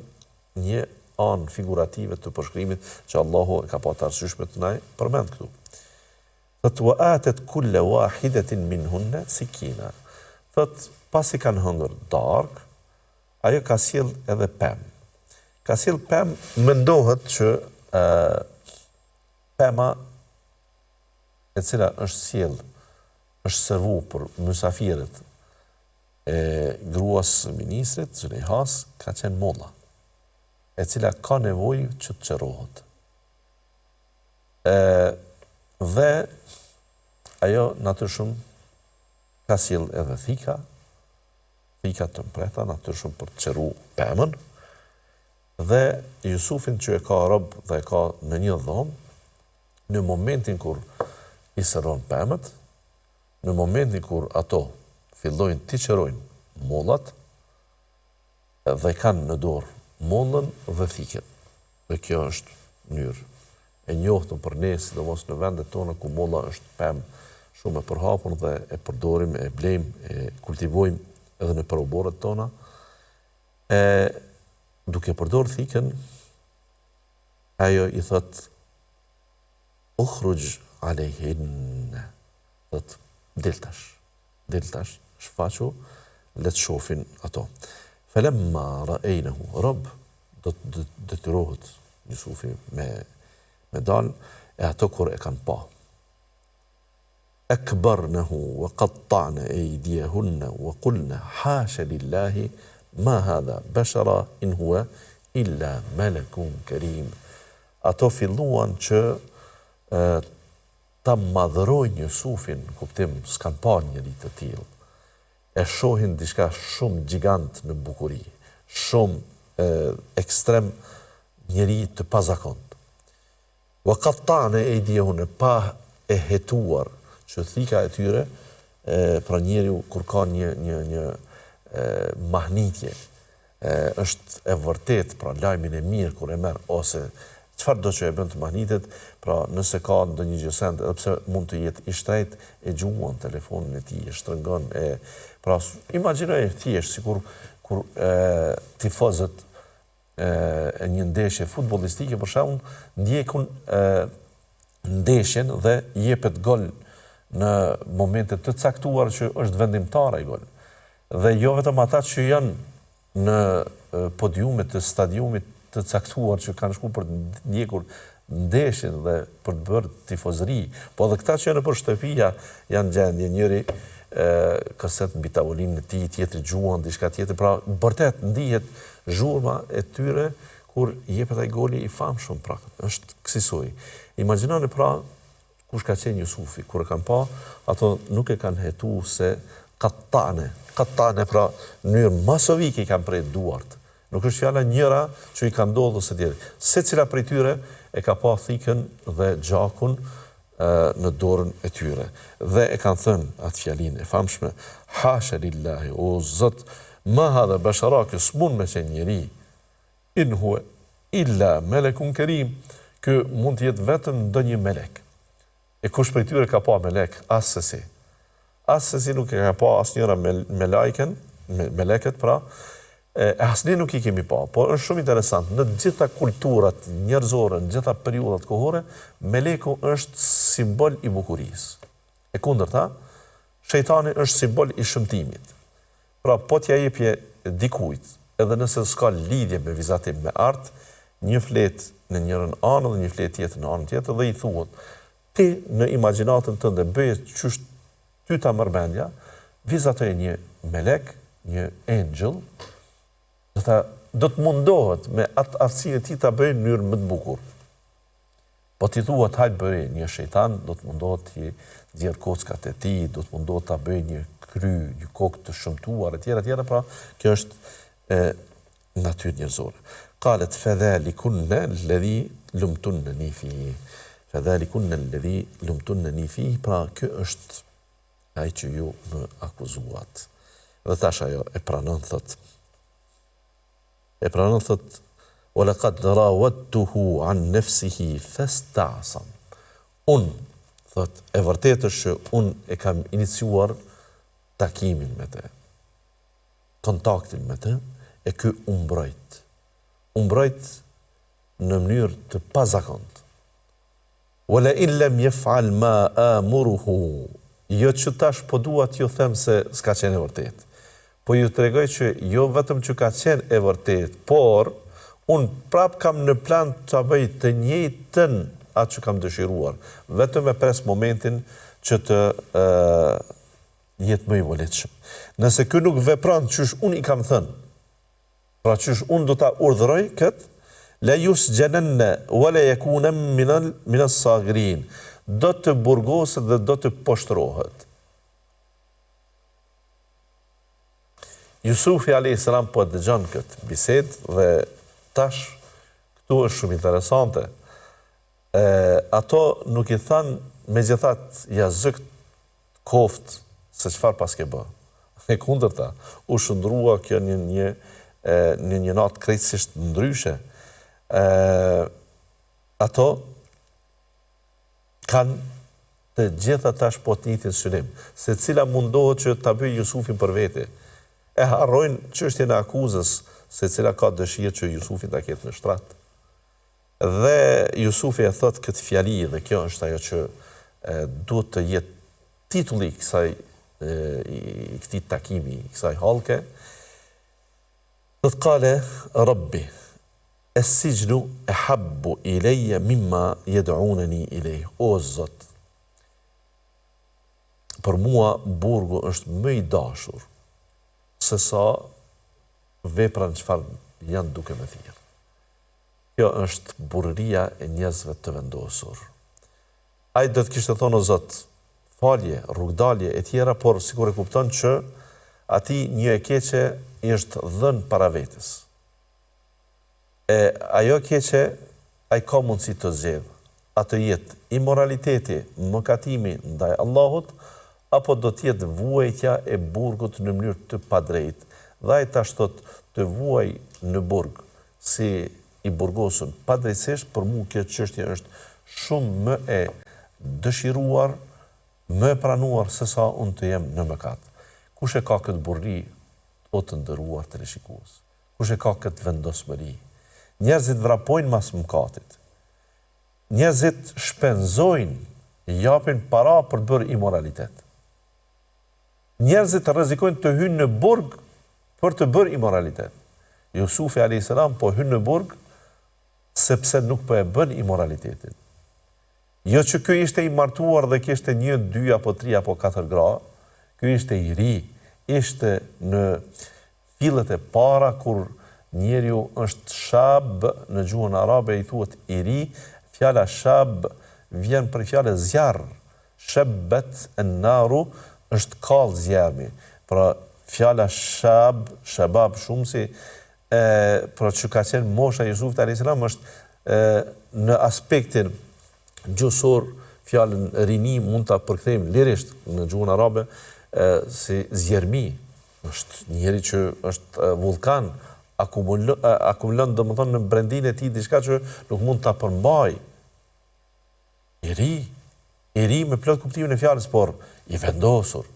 një anë figurative të përshkrimit që Allahu e ka pa të arsyeshme të na e përmend këtu. Thotë wa atat kulla wahidatin minhunna sikina. Thotë pasi kanë hëngër darkë, ajo ka sjell edhe pemë. Ka sjell pemë, mendohet që ë pema e cila është sjell është servu për mysafirët e gruas së ministrit, Zulejhas, ka qenë molla, e cila ka nevojë që të qërohet. E, dhe ajo natyrshëm ka sjell edhe thika, thika të mprehta natyrshëm për të qëru pemën, dhe Jusufin që e ka rob dhe e ka në një dhomë, në momentin kur i servon pemët, Në momentin kur ato fillojnë t'i qërojnë mollat dhe kanë në dorë mollën dhe thikën. Dhe kjo është mënyrë e njohur për ne, sidomos në vendet tona ku molla është pemë shumë e përhapur dhe e përdorim, e blejmë, e kultivojmë edhe nëpër oborret tona. E duke përdorur thikën, ajo i thotë Ukhruj alejhinne, thotë, dil tash, dil tash, shfaqu, le të shohin ato. Felemma ra'ejnehu, rob, do të detyrohet Jusufi me me dal, e ato kur e kanë pa. Ekbarnehu wa qatta'ne ejdijehunne wa kulne hasha lillahi ma hadha beshara in huwa illa melekun kerim. Ato filluan që ta madhërojnë Jusufin, në kuptim s'kanë pa njeri të tillë. E shohin diçka shumë gjigant në bukuri, shumë ekstrem njeri të pazakontë. Wa qatta'ne ejdijehunne pa e hetuar që thika e tyre, pra njeriu kur ka një një një mahnitje, është e vërtetë, pra lajmin e mirë kur e merr ose çfarëdo që e bën të mahnitet, pra nëse ka ndonjë gjësend, edhe pse mund të jetë i shtrejtë, e gjuan telefonin e tij, e shtrëngon, e pra imagjinoje thjesht sikur kur e, tifozët e një ndeshje futbollistike për shembull ndjekun ndeshjen dhe jepet gol në momente të caktuara që është vendimtar ai gol. Dhe jo vetëm ata që janë në podiume të stadiumit të caktuar që kanë shku për të ndjekur ndeshjen dhe për të bërë tifozëri, po edhe këta që janë nëpër shtëpia janë gjendje njëri kërcet mbi tavolinën e tij, tjetri gjuan diçka tjetër, pra vërtet ndihet zhurma e tyre kur jepet ai goli i famshëm, pra është kësisoj. Imagjinoni pra kush ka qenë Jusufi, kur e kanë pa, ato nuk e kanë hetu se kattane, kattane pra në mënyrë masovike i kanë pre duart. Nuk është fjala njëra që i ka ndodhur ose tjetër. Secila prej tyre e ka pa thikën dhe gjakun në dorën e tyre. Dhe e kanë thënë atë fjalinë e famshme, Hasha lillahi, o Zot, ma hadha beshara, ky s'mund me qenë njeri, in huve illa melekun kerim, ky mund të jetë vetëm ndonjë melek. E kush prej tyre ka pa melek? Assesi. Assesi nuk e ka pa asnjëra melajken, melekët pra, e as ne nuk i kemi pa. Por është shumë interesant, në të gjitha kulturat njerëzore, në të gjitha periudhat kohore, meleku është simbol i bukurisë. E kundërta, shejtani është simbol i shëmtimit. Pra, po t'ia jepje dikujt, edhe nëse s'ka lidhje me vizatim, me art, një fletë në njërën anë dhe një fletë tjetër në anën tjetër dhe i thuhet, ti në imagjinatën tënde bëje qysh ty ta merr mendja, vizatoje një melek, një engjëll, do ta do të mundohet me atë aftësinë e tij ta bëjë në mënyrë më të bukur. Po t'i thuhet hajt bëje një shejtan, do të mundohet t'i nxjerrë kockat e tij, do të mundohet ta bëjë një kry, një kokë të shëmtuar etj etj, pra kjo është e natyrë njerëzore. Qalet fadhalikunna alladhi lumtunnani fihi. Fadhalikunna alladhi lumtunnani fihi, pra ky është ai që ju më akuzuat. Dhe tash ajo e pranon thot E pranon thot wa laqad rawadtuhu an nafsihi fasta'sam. Unë, thot, e vërtetë është që unë e kam iniciuar takimin me të, kontaktin me të, e ky u mbrojt. U mbrojt në mënyrë të pazakontë. Wa la in lam yef'al ma amuruhu, jo që tash po dua t'ju them se s'ka qenë e vërtetë, po ju tregoj që jo vetëm që ka qenë e vërtetë, por unë prapë kam në plan ta bëj të njëjtën atë që kam dëshiruar, vetëm e pres momentin që të jetë më i volitshëm. Nëse ky nuk vepron qysh unë i kam thënë, Pra qysh unë do ta urdhëroj këtë, la yusjananna wa la yakunan min min as-sagirin, do të burgoset dhe do të poshtërohet. Jusufi alayhis salam po e dëgjon këtë bisedë dhe tash këtu është shumë interesante. E, ato nuk i thanë megjithatë jazëk Koftë se çfarë paske bë. E kundërta, u shndërrua kjo në një në një natë krejtësisht ndryshe. Ë ato kanë të gjitha tash po të njëjtin synim, secila mundohet që ta bëjë Jusufin për vete. E harrojnë çështjen e akuzës, secila ka dëshirë që Jusufin ta ketë në shtrat. Dhe Jusufi e thotë këtë fjali dhe kjo është ajo që duhet të jetë titulli i kësaj i këtij takimi, i kësaj hallke. Thotë kale Rabbi, es-sixhnu ehabbu ilejje mimma jed'uneni ilejh, O Zot, për mua burgu është më i dashur se sa vepra në çfarë janë duke më thirrë. Kjo është burrëria e njerëzve të vendosur. Ai do të kishte thonë o Zot, falje, rrugëdalje e tjera, por sikur e kupton që atij një e keqe i është dhënë para vetes. E ajo e keqe ai ka mundësi të zgjedhë, a të jetë imoraliteti, mëkatimi ndaj Allahut, apo do të jetë vuajtja e burgut në mënyrë të padrejtë, dhe ai tash thotë të vuaj në burg si i burgosur padrejtësisht, për mua kjo çështje është shumë më e dëshiruar, më e pranuar sesa unë të jem në mëkat. Kush e ka këtë burrëri o të nderuar teleshikues? Kush e ka këtë vendosmëri? Njerëzit vrapojnë mas mëkatit. Njerëzit shpenzojnë, japin para për të bërë imoralitet. Njerëzit rrezikojnë të hyjnë në burg për të bërë imoralitet. Jusufi alejhi selam po hyn në burg sepse nuk po e bën imoralitetin. Jo që ky ishte i martuar dhe kishte një, dy apo tri apo katër gra, ky ishte i ri, ishte në fillet e para kur njeriu është shab në gjuhën arabe i thuhet i ri, fjala shab vjen prej fjalës zjarr, Shebbet en-naru është kall zjarmi. Pra fjala shab, shabab shumësi, e, pra që ka qenë mosha e Jusufit alayhis salam është e, në aspektin gjuhësor fjalën rini mund ta përkthejmë lirisht në gjuhën arabe e, si zjermi. Është njeri që është vullkan, akumulon, akumulon domethënë në brendinë e tij diçka që nuk mund ta përmbajë. I ri, i ri me plot kuptimin e fjalës, por i vendosur.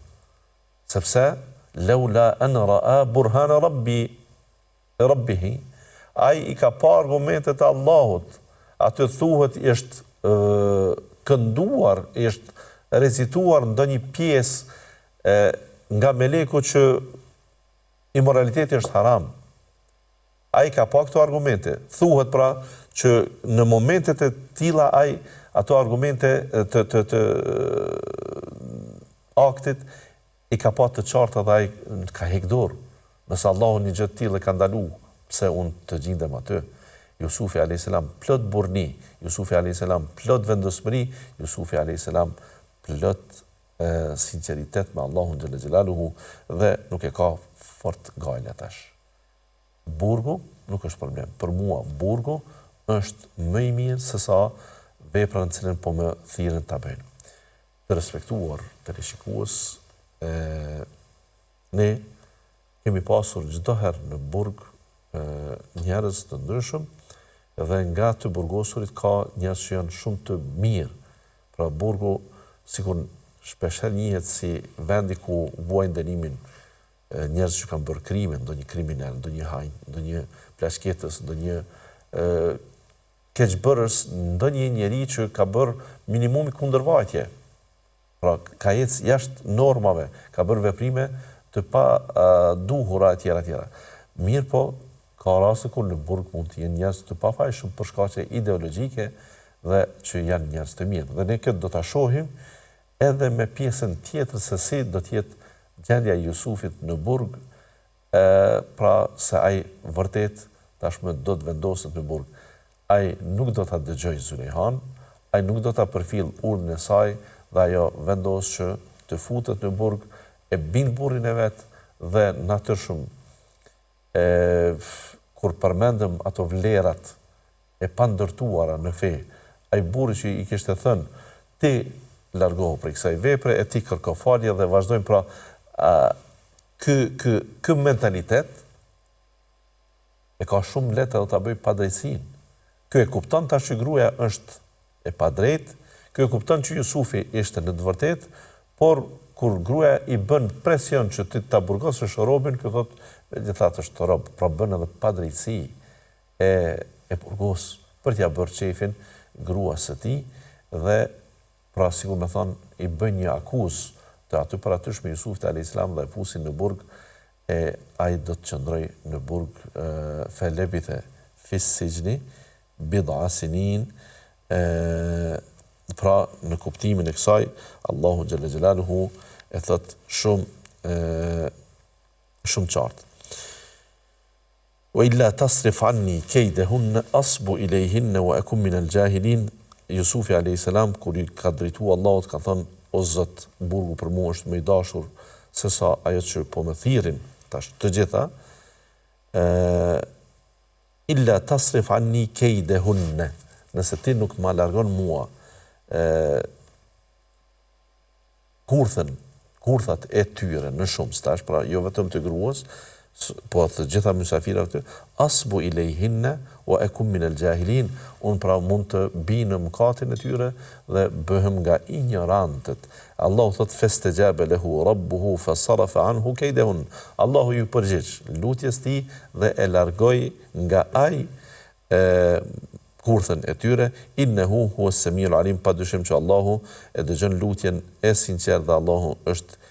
Sepse leula an ra'a burhana rabbi rabbihi, ai i ka pa argumentet e Allahut. Aty thuhet i është kënduar, i është recituar ndonjë pjesë e, nga meleku që imoraliteti është haram. Ai ka pa këto argumente. Thuhet pra që në momentet e tilla ai ato argumente të të të aktit i ka pa të qarta dhe ai ka hek dorë. Nëse Allahu një gjë të tillë e ka ndalu, pse unë të gjindem aty? Jusufi alayhis salam plot burrni, Jusufi alayhis salam plot vendosmëri, Jusufi alayhis salam plot sinqeritet me Allahun xhelle xhelaluhu dhe nuk e ka fort gajle tash. Burgu nuk është problem. Për mua burgu është më i mirë se sa vepra në cilën po më thirrin ta bëjnë. Të respektuar teleshikues, e, ne kemi pasur çdo herë në burg e, njerëz të ndryshëm dhe nga të burgosurit ka njerëz që janë shumë të mirë. Pra burgu sikur shpeshherë njihet si vendi ku vuajnë dënimin njerëz që kanë bërë krime, ndonjë kriminel, ndonjë hajn, ndonjë plaçkitës, ndonjë keqbërës, ndonjë njeri që ka bërë minimumi kundërvajtje. Pra, ka ecë jashtë normave, ka bërë veprime të paduhura etj etj. Mirëpo, ka raste kur në burg mund të jenë njerëz të pafajshëm për shkaqe ideologjike dhe që janë njerëz të mirë. Dhe ne këtë do ta shohim edhe me pjesën tjetër se si do të jetë gjendja e Jusufit në burg, e, pra se ai vërtet tashmë do të vendoset në burg. Ai nuk do ta dëgjojë Zulejhan, ai nuk do ta përfillë urdhrin e saj dhe ajo vendos që të futet në burg, e bind burrin e vet dhe natyrshëm e kur përmendëm ato vlerat e pandërtuara në fe, ai burri që i kishte thënë, ti largohu prej kësaj vepre e ti kërko falje dhe vazhdojmë pra a, ky ky ky mentalitet e ka shumë lehtë edhe ta bëjë padrejtësinë. Ky e kupton tash që gruaja është e padrejtë, ky e kupton që Jusufi ishte në të vërtetë, por kur gruaja i bën presion që ti ta burgosësh robin, ky thotë, megjithatë është rob, pra bën edhe padrejtësi. e e burgos për t'ia bërë qejfin gruas së tij dhe pra sikur me thonë i bëjnë një akuzë të aty për atyshme Jusufit alayhis salam dhe e fusin në burg. e ai do të qëndrojë në burg fe lebithe fis sixhni bid'a sinin e pra në kuptimin e kësaj Allahu xhelle xhelaluhu e thotë shumë shumë qartë Wa illa tasrif anni kejdehunne asbu ilejhinne wa ekun minel xhahilin, Jusufi alejhi selam kur i ka drejtu Allahut ka thënë, O Zot, burgu për mua është më i dashur se sa ajo që po më thirrin tash të gjitha, e, illa tasrif anni kejdehunne, nëse ti nuk ma largon mua, e, kurthën, kurthat e tyre në shumës tash, pra jo vetëm të gruas, po të gjitha mysafirave të asbu ilejhinne wa ekum min el xhahilin, unë pra mund të bi në mëkatin e tyre dhe bëhem nga injorantët. Allahu thotë festexhabe lehu rabbuhu fa sarafa anhu kejdehun. Allahu iu përgjigj lutjes tij dhe e largoi nga ai e kurthën e tyre, innehu hues semiul alim, padyshim që Allahu e dëgjon lutjen e sinqertë dhe Allahu është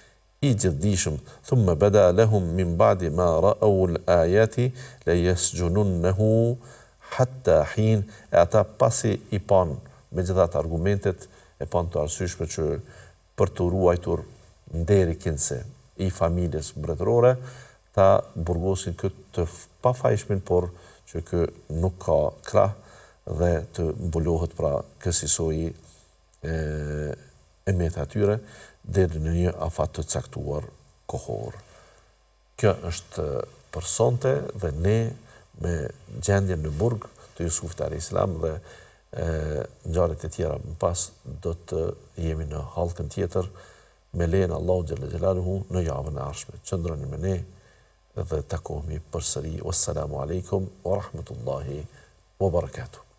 i gjithëdijshëm, thumme beda lehum min ba'di ma ra'au al-ayati la yasjununnehu hatta hin, e ata pasi i panë megjithatë argumentet e panë të arsyeshme që për t'u ruajtur nderi kinse i familjes mbretërore, ta burgosin këtë të pafajshmin por që ky nuk ka krah dhe të mbulohet pra kësisoji e meta e tyre deri në një afat të caktuar kohor. Kjo është për sonte dhe ne me gjendjen në burg të Jusufit alayhis salam dhe ngjarjet e tjera më pas do të jemi në hallkën tjetër me lejen e Allahut xhelle xhelaluhu në javën e ardhshme. Qëndroni me ne dhe takohemi përsëri. Wassalamu alaikum wa rahmatullahi wa barakatuh.